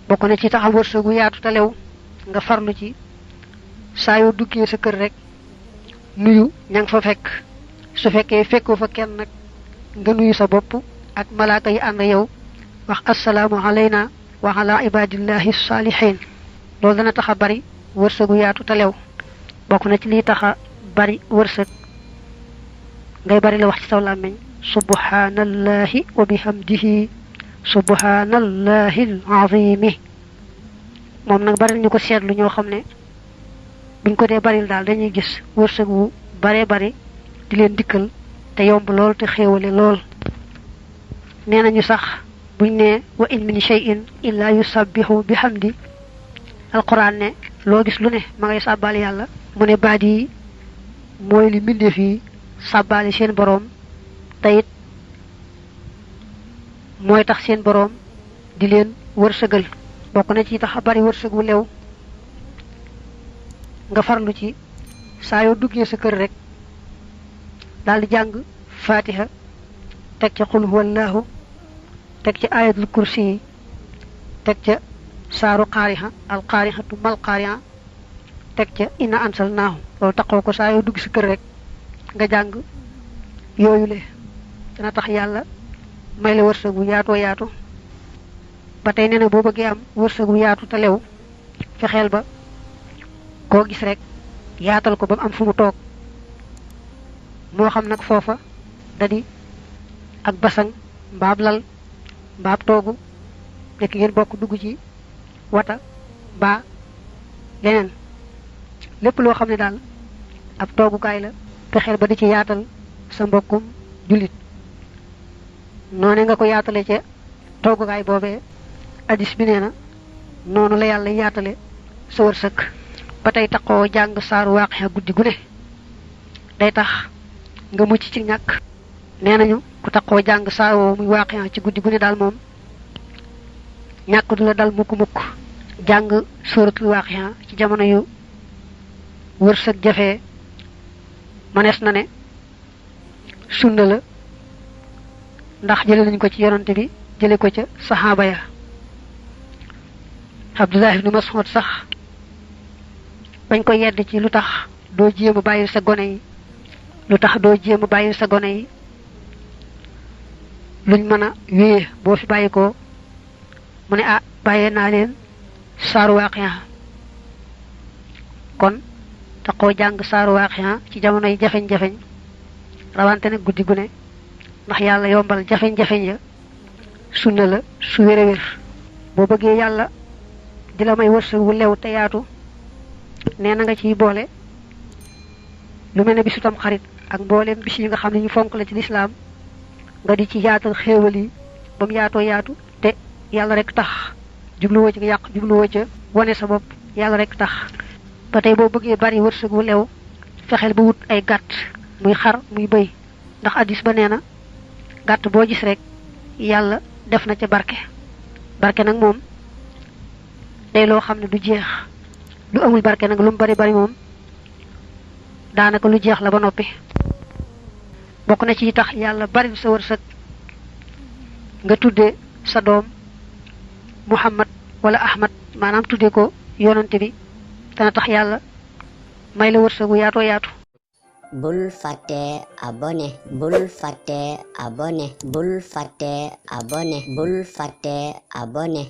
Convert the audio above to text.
bokk na ci taxam wërsëgu yaatu te lew nga farlu ci saa yoo duggee sa kër rek nuyu ña nga fa fekk su fekkee fekkoo fa kenn nag nga nuyu sa bopp ak malaaka yi ànd yow wax assalaamu alayna wa ala ibadillahi salihin loolu dana tax a bari wërsëgu yaatu te lew bokk na ci liy tax a bari wërsëg ngay bari la wax ci saw làmmiñ subhanallahi wa bihamdihi subhanallahi alazimi moom nag bari ñu ko seetlu ñoo xam ne buñ ko dee baril daal dañuy gis wërsëg wu baree bari di leen dikkal te yomb lool te xéewale lool nee nañu sax buñ ne wa in min shay'in illa yusabbihu bihamdi alquran ne loo gis lu ne ma ngay sàbbaal yàlla mu ne baat yi mooy li mbindeef yi sàbbaali seen boroom te it mooy tax seen boroom di leen wërsëgal bokk na ci tax a bari wërsëg wu lew nga farlu ci saa yoo duggee sa kër rek daal di jàng fatiha teg ca qul huwallahu teg ca ayatul kursi yi teg ca saaru qaariha al qaarihatu mal qaariha teg ca inna ansalnaahu loolu taxoo ko saa yoo dugg sa kër rek nga jàng yooyu le dana tax yàlla may la wërsëgu yaatoo yaatu ba tey nee na boo bëggee am wërsëgu yaatu te lew fexeel ba koo gis rek yaatal ko ba mu am fu mu toog moo xam nag foofa da di ak basang mbaab lal mbaab toogu nekk ngeen bokk dugg ci wata mbaa leneen lépp loo xam ne daal ab toogukaay la fexeel ba di ci yaatal sa mbokkum jullit noone nga ko yaatale ca toogukaay boobee addis bi nee na noonu la yàlla yaatale sa wërsëg ba tey taxoo jàng saaru waaqiya guddi gu ne day tax nga mucc ci ñàkk nee nañu ku taxoo jàng saar woo muy waaqiya ci guddi gu ne daal moom ñàkk du la dal mukk jàng suratul waaqiya ci jamono yu wërsëg jafee manees na ne sunna la ndax jële nañ ko ci yonante bi jële ko ca saxaaba ya Abdullah ibn Mas'ud sax bañ ko yedd ci lu tax doo jéem a bàyyil sa gone yi luñ mën a wéye boo fi bàyyi ko mu ne bàyyee naa leen saaru waaqiya kon taxoo jàng saaru waaqiya ci jamono yi jafeñ-jafeñ rawante nag guddi gu ne ndax yàlla yombal jafeñ-jafeñ ya sunna la su wér a wér boo bëggee yàlla di la may wërsëg wu lew te yaatu nee na nga ciy boole lu mel ne bisu tam xarit ak mbooleem bis yi nga xam ne ñu fonk la ci lislaam nga di ci yaatal xéewal yi ba mu yaatoo yaatu te yàlla rek tax jubluwoo ci nga yàq jubluwoo ca wane sa bopp yàlla rek tax ba tey boo bëggee bari wërsëg wu lew fexeel ba wut ay gàtt muy xar muy bëy ndax addis ba nee na gàtt boo gis rek yàlla def na ca barke nag moom day loo xam ne du jeex lu amul barke nag lu mu bari bari moom daanaka lu jeex la ba noppi bokk na ci tax yàlla bari sa wërsëg nga tudde sa doom Muhammad wala Ahmad maanaam tudde ko yonante bi dana tax yàlla may la wërsëgu yaatoo yaatu bul fàtte abonné bul fàtte abonné bul fàtte abonné bul fàtte abonné